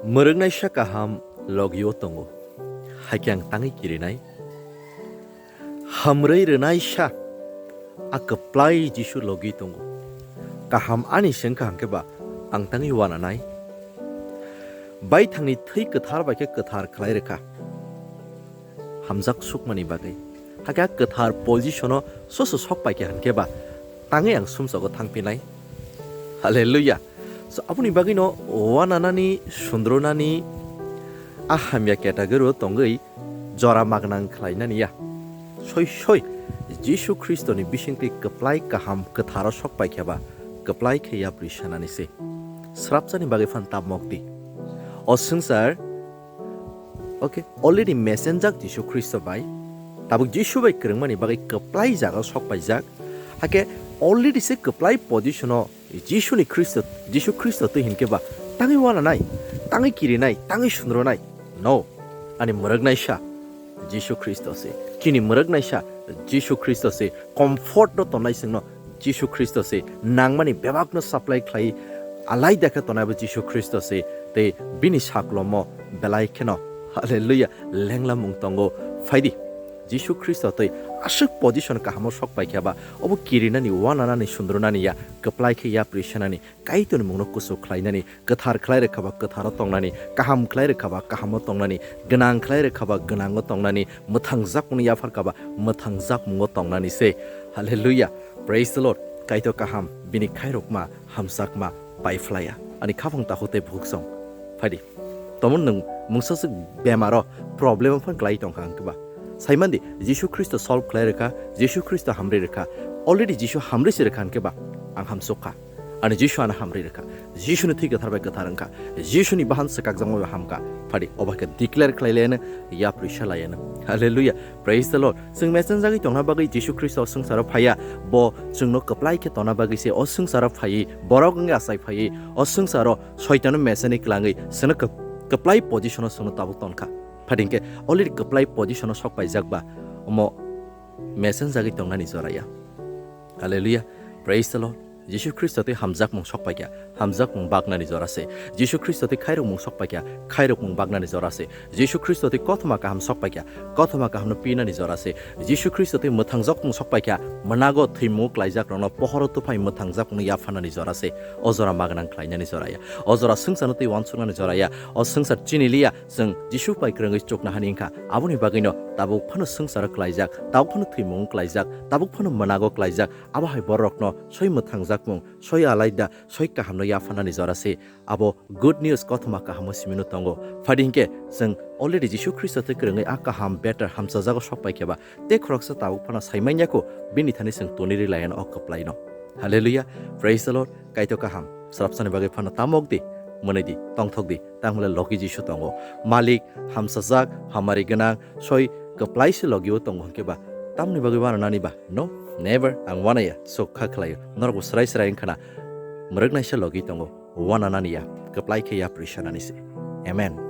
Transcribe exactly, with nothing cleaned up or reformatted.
Mwrwknaisa kaham logio tongo, hakhe ang tangwi kirinai. Hamrwi rwnaisa a kwplai Jisu logi tongo. Kaham ani se wngkha hwnkhe ba ang tangwi uananai. Baithangni thwi kwthar bai khe kwthar khlai rwkha. Hamjak sukmani bagwi. Hakhe a kwthar position-o soso sok pai khe hwnkhe ba tangwi ang sumsogo thangphinai. Hallelujah. So, aboni bagwino uananani, sundrunani, a hamya category-o tongwi jora magnang khlainani ya. Soi soi Jisu Khristoni bisingtwi kwplai kaham kwtharo sok pai khe ba kwplai khe yapri sanani se. Srapsani bagwi phan tabmok di. O swngchar, okay, already mesenjak Jisu Khristo bai. Tabuk Jisu bai kwrwngmani bagwi kwplai jaga sok paijak. Hakhe already se kwplai position-o Jisuni Khristo, Jisu Khristo twi hinkhe ba tangwi uananai, tangwi kirinai, tangwi sundrunai. No, ani mwrwknaisa Jisu Khristo se. Chini mwrwknaisa Jisu Khristo se. Comfort-no tongnai chwngno Jisu Khristo se. Nangmani bebakno supply khlai alaida khe tongnai bo Jisu Khristo se. Tei bini saklomo belai kheno, hallelujah, lenglamung tongo. Phaidi. Jisu Khristo tei aswk position kahamo sok pai khe ba, obo kirinani, uananani, sundrunani ya, kwplai khe yapri sanani, Kaitorni mungno kuchuk khlainani, kwthar khlai rwkha ba kwtharo tongnani, kaham khlai rwkha ba kahamo tongnani, gwnang khlai rwkha ba gwnango tongnani, mwthangjakmungno yapharkha ba mwthangjakmungo tongnani se. Hallelujah. Praise the Lord. Kaitor kaham, bini khairokma, hamjakma, pai phlaiya. Ani khaphang takhuk tei bukhuk song. Phaidi. Tomon nwng mungsaswk bemaro, problem-o phano klai tongkha hwnkhe ba. Saimandi, Jisu Khristo solve khlai rwkha, Jisu Khristo hamri rwkha. Already Jisu hamri se rwkha hwnkhe ba, ang hamsukha. Ani Jisu ano hamri rwkha. Jisuni thwi kwthar bai kwthar wngkha. Jisuni bahan swkakjakma bai hamkha. Phaidi, obo khe declare khlai layano, yapri sa layano. Hallelujah. Praise the Lord. Chwng mesenjagwi tongna bagwi Jisu Khristo o swngcharo phaiya. Bo chwngno kwplai khe tongna bagwi se o swngcharo phaiwi, borok wngwi achai phaiwi, o swngcharo Soitano meseni kwlangwi chwngno kwp-, kwplai position-o chwngno tabuk tonkha. Phaidi hinkhe already kwplai position-o sok paijak ba, omo mesenjagwi tongnani joraya. Hallelujah. Praise the Lord. Jisu Khristo tei hamjakmung sok paikha, hamjakmung baknani jora se. Jisu Khristo tei khairokmung sok paikha, khairokmung baknani jora se. Jisu Khristo tei kothoma kaham sok paikha, kothoma kahamno pinani jora se. Jisu Khristo tei mwthangjak mung sok paikha, mwnago thwimungo klaijak rokno pohoro tuphai mwthangjak mung yapharnani jora se. O jora magnang khlainani jora ya. O jora swngcharno tei uansuknani jora ya. O swngchar chini liya, chwng Jisu bai kwrwngwi chukna hani wngkha. Aboni bagwino tabuk phano swngcharo klaijak, tabuk phano thwimungo klaijak, tabuk phano mwnago klaijak. Abo hai borokno soi mwthangjak mung, soi alaida, soi kahamno yapharnani jora se. Abo good news, kothoma kahamo simino tongo. Phaidi hinkhe chwng already Jisu Khristo tei kwrwngwi a kaham, better, hamchajago sok paikha ba, tei khoroksa tabuk phano sai manya kho, bini thani chwng toni ri laiano o kwplaino. Hallelujah, praise the Lord. Kaitor kaham, srapsani bagwi phano tamok di, mwnwi di, tongthok di, tangmale logi Jisu tongo. Malik, hamchajak, hamari gwnang, soi kwplai se logio tongo hinkhe ba, tamni bagwi wananani ba? No, never, ang wanaya, sokha khlaio. Norokbo srai srai wngkhana, mwrwknaisa logi tongo. Wananani ya, kwplai khe yapri sanani se. Amen.